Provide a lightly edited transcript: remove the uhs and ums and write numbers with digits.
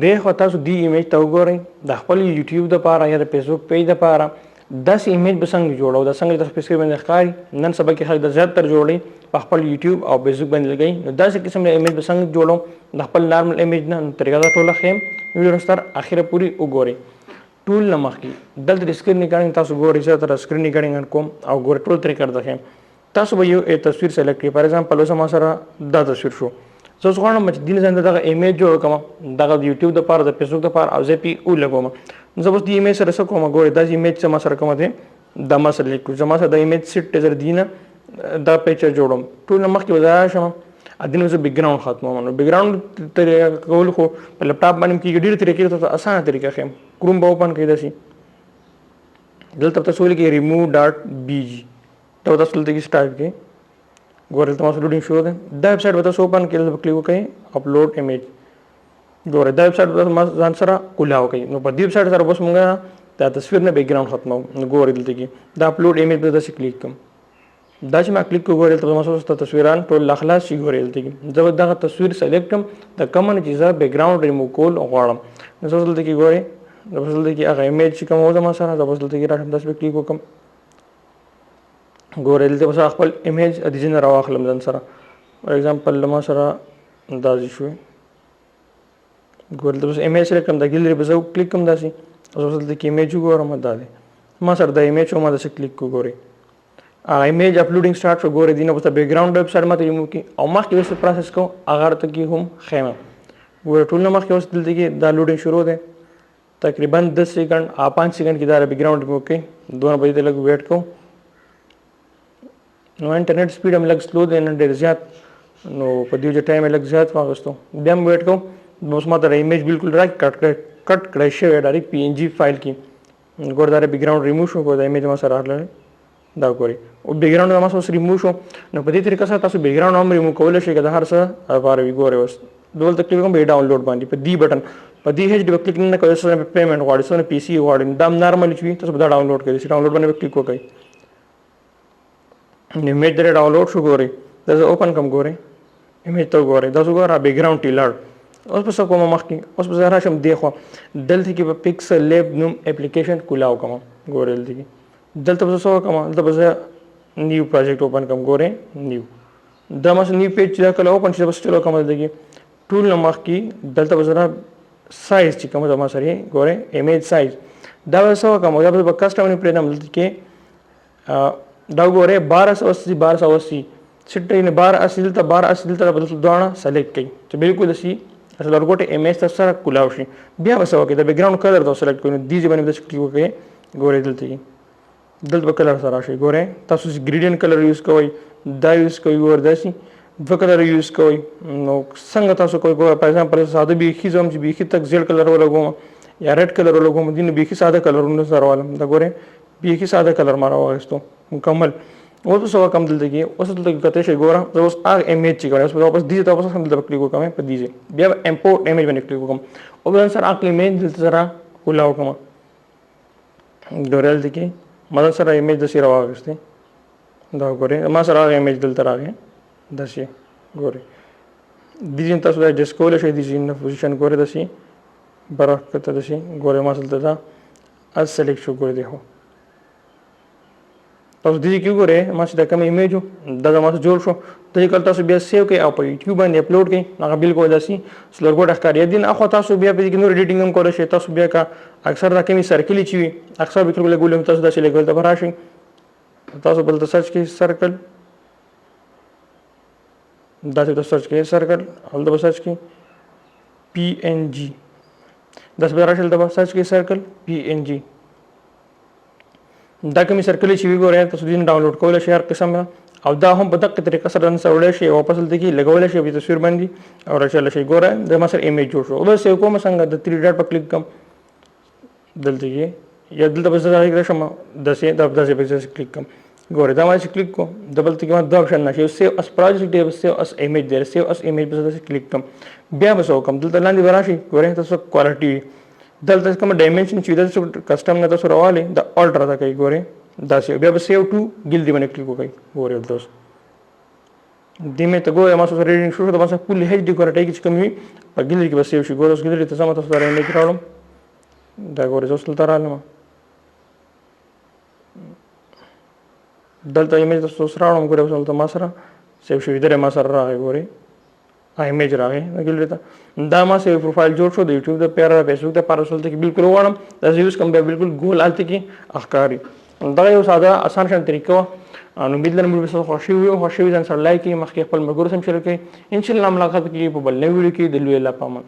دی خو تاسو دی ایمیج ته وګورئ، د خپل یوټیوب د پاره یا د فیسبوک پیج د پاره داسې ایمیج به څنګه جوړو، دا څنګه تاسو په سکرین باندې ښکاري. نن سبا کې خلک د زیات تر جوړي په خپل یوټیوب او فیسبوک باندې لګي، نو داسې قسم د ایمیج به څنګه جوړو د خپل نارمل ایمیج نه، نو طریقه دا ټوله ښیم. ویډیو تر اخره پورې وګورئ. ټول نه مخکې دلته د سکرین ریکارډینګ تاسو ګورئ، زه تر سکرین ریکارډینګ کوم او ګورئ ټول طریقه درته ښیم. تاسو به یو تصویر سلیکټ کړئ، فار ایگزامپل اوس ما سره دا تصویر شو، زه اوس غواړم چې دین ځان دغه ایمیج جوړ کړم، دغه د یوټیوب د پاره، د فیسبوک د پاره، او زه پی ولګوم. زه اوس د ایمیج سره څه کوم؟ ګورئ دا ایمیج چې ما سره کوم دی، دا ما سره لیکو، زما سره د ایمیج سیټ ته زه دینه دا پیکچر جوړوم. ټول نه مخکې به زه راشم دینه زه بیک ګراوند ختموم. نو بیک ګراوند طریقه کول خو په لپټاپ باندې کېږي، ډېرې طریقې ته اسانه طریقه ښیم. کروم به اوپن کړئ، داسې دلته تاسو ولیکئ ریموو ډاټ بی جی، دا تاسو دلته کې ټایپ کړئ. ګورئ دلته ما سره لوډینګ شروع ده. دا ویب سایټ به تاسو اوپن کړئ، دلته به کلیک وکړئ اپلوډ ایمیج. ګورئ دا ویب سایټ به ما ځان سره کولاو کوي. نو په دې ویب سایټ سره اوس موږ دا تصویر نه بیک ګراوند ختمو. نو ګورئ دلته کې دا اپلوډ ایمیج به داسې کلیک کړم، دا چې ما کلیک کړو ګورئ دلته ما سره تصویران ټول لا خلاص شي. ګورئ دلته کې زه به دغه تصویر سلیکټ کړم د کوم نه چې زه بیک ګراوند ریموو کول غواړم. نو زه دلته کې ګورئ زه به دلته کې هغه ایمیج چې کوم و زما سره، زه به دلته کې راشم داسې به کلیک وکړم. ګورئ دلته به زه خپل ایمیج د دې نه راواخلم ځان سره. فار ایگزامپل له ما سره داسې شوې، ګورئ دلته به زه ایمیج سلیکټ کړم، د ګیلري به زه کلیک کړم داسې، او زه دلته کې ایمیج وګورم، دا دی ما سره دا ایمیج و، ما داسې کلیک کړو. ګورئ هغه ایمیج اپلوډینګ سټارټ شو. ګورئ دینه وروسته بیک ګراوند ویب سایټ ماته ریموو کړي او مخکې اوس پروسس کوم هغه راته کې هم ښیم. ګورئ ټول نه مخکې اوس دلته کې دا لوډینګ شروع دی، تقریبا 10 سیکنډ او 5 سیکنډ کې دا بیک ګراوند ریموو کړي. دونه به دې لږ ویټ کوم. نو انټرنیټ سپیډ هم لږ سلو دی نن ډېر زیات، نو په دې وجه ټایم یې لږ زیات واخیستو. بیا هم ویټ کوم. اوس ما ته ایمیج بالکل را کټ کړی شوی ډایرکټ پی این جی فایل کې. ګور دا بیک ګراوند ریموو شو. ګور دا ایمیج ما سره راغلی، دا ګورئ او بیک ګراوند ما سره اوس ریموو شو. نو په دې طریقه سره تاسو بیک ګراوند هم ریموو کولی شئ که د هر څه لپاره وي. ګورئ اوس دلته کلیک کوم به ډاونلوډ باندې په دې بټن، په دې هیچ ډي به کلیک نه کوئ، څه پیمنټ غواړي، څه پیسې غواړي، دا هم نارمل چې وي تاسو به دا ډاونلوډ کړئ، چې ډاونلوډ باندې به کلیک وکړئ. نو ایمیج درې ډاونلوډ شو. ګورئ دا زه اوپن کوم، ګورئ ایمیج ته وګورئ، دا وګوره بیک ګراوند ټی لاړ. اوس به څه کوم مخکې؟ اوس به زه راشم دې خوا، دلته کې به پیکسل لیب نوم اپلیکیشن کولاو کوم. ګورئ دلته کې دلته به زه څه وکړم؟ دلته به زه نیو پروجیکټ اوپن کوم. ګورئ نیو دا مثلا نیو پیج چې دا کله اوپن شي، زه به څه چل وکړم؟ دلته کې ټول نه مخکې دلته به زه سایز چې کوم زما سره ګورئ ایمیج سایز، دا به څه وکړم؟ دا به کسټم نه پرېږدم. دلته کې دا وګورئ 1280 1280 سیټ نه 1280، دلته 1280، دلته به دلته دواړه سلیکټ کړئ چې بالکل داسې لرګوټې ایمیج ته سره کولاو شي. بیا به څه وکړئ؟ د بیک ګراوند کلر ته سلیکټ کړئ، نو دې ځای باندې به داسې کلیک وکړئ. ګورئ دلته کې دلته به کلر سره راشي. ګورئ تاسو چې ګریډینټ کلر یوز کوئ، دا یوز کوئ، ګورئ داسې دوه کلر یوز کوئ. نو څنګه تاسو کوئ؟ ګوره فار ایگزامپل ساده بیخي زه هم چې بیخي تک زیړ کلر ولګوم یا ریډ کلر ولګوم، دې نو بیخي ساده کلرونه سره والم. دا ګورئ بیخي ساده کلر ما راواخیستو مکمل. اوس به څه وکړم دلته کې؟ اوس دلته کې کتی شئ، ګوره زه اوس هغه ایمیج چې کوم اوس به واپس دې ځای ته واپس هم دلته به کلیک وکړم، په دې ځای بیا به امپورټ ایمیج باندې کلیک وکړم او بیا سره هغه ایمیج دلته سره کولاو کړم. ګورئ دلته کې ما سره ایمیج داسې راواخیستې، دا ګورئ ما سره هغه ایمیج دلته راغی داسې. ګورئ دې ځای تاسو دا اډجسټ کولی شئ، دې ځای نه پوزیشن ګورئ داسې بره ښکته داسې. ګورئ ما دلته دا از سلیکټ شو. ګورئ دی هو تاسو دې کې وګورئ ما چې دا کوم ایمیج دا زما سره جوړ شو. د دې کله تاسو بیا سیو کړئ او په یوټیوب باندې اپلوډ کړئ، هغه بالکل داسې څلورګوټه ښکاري. دین اخوا تاسو بیا په دې کې نور ایډیټینګ هم کولی شئ. تاسو بیا که اکثر دا کومې سرکلې چې وي اکثر به خلکو لګولي، تاسو داسې لګول ته به راشئ، تاسو بل ته سرچ کړئ سرکل، داسې ته سرچ کړئ سرکل، هلته به سرچ کړئ پی این جی، داسې به راشي، هلته به سرچ کړئ سرکل پی این جی. دا کومې سرکلې چې وي ګورئ تاسو دې ډاونلوډ کولی شئ هر قسم، او دا هم په دقه طریقه سره نن سره وړلی شئ، واپس دلته کې لګولی شئ په تصویر باندې او راچلی شئ. ګوره د ما سره ایمیج جوړ شو. بس یو کوم څنګه د 3 ډاټ په کلیک کوم دلته کې، یا دلته به زه راغلی شم داسې، دا داسې به زه کلیک کوم. ګوره دا ما چې کلیک کوم د بل ته کې ما دوه اپشن نه شي، سیو اس پروجیکټ دی، سیو اس ایمیج دی، سیو اس ایمیج به زه داسې کلیک کوم. بیا به څه وکړم؟ دلته لاندې به راشي، ګورئ تاسو کوالټي وي، دلته کوم ډایمنشن چې دلته کسټم نه تاسو راوالئ د الټرا راته کوي. ګورئ داسې بیا به سیو ټو ګیلدي باندې کلیک وکړئ. ګورئ دلته اوس دې مې ته ګوره ما سره ریډینګ شو، د ما سره فل هیچ ډي کوالټي کې چې کوم وي په ګیلری کې به سیو شي. ګوره اوس ګیلری ته ځم، تاسو ته امیج راوړم. دا ګورئ، زه اوس دلته راغلم، دلته امیج تاسو اوس راوړم. ګورئ، اوس دلته ما سره سیو شوی دی، ما سره راغی. ګورئ، امیج راغی ګیلری ته. دا ما سه پروفایل جوړ شو د یوټیوب د پیره، فیسبوک د پاره. دلته کې بالکل وغواړم دا زه یوز کوم، بیا بالکل ګول هلته کې ښکاري. دغه یو ساده اسان شان طریقه وه. نو امید لرم ویډیو ستاسو خوښ شوي وي. خوښ شوي ځان سره لایک کړئ، مخکې خپل ملګرو سره شریک کړئ. ان شاء الله ملاقات کیږي په بل نوې ویډیو کې. د لوی الله په امان.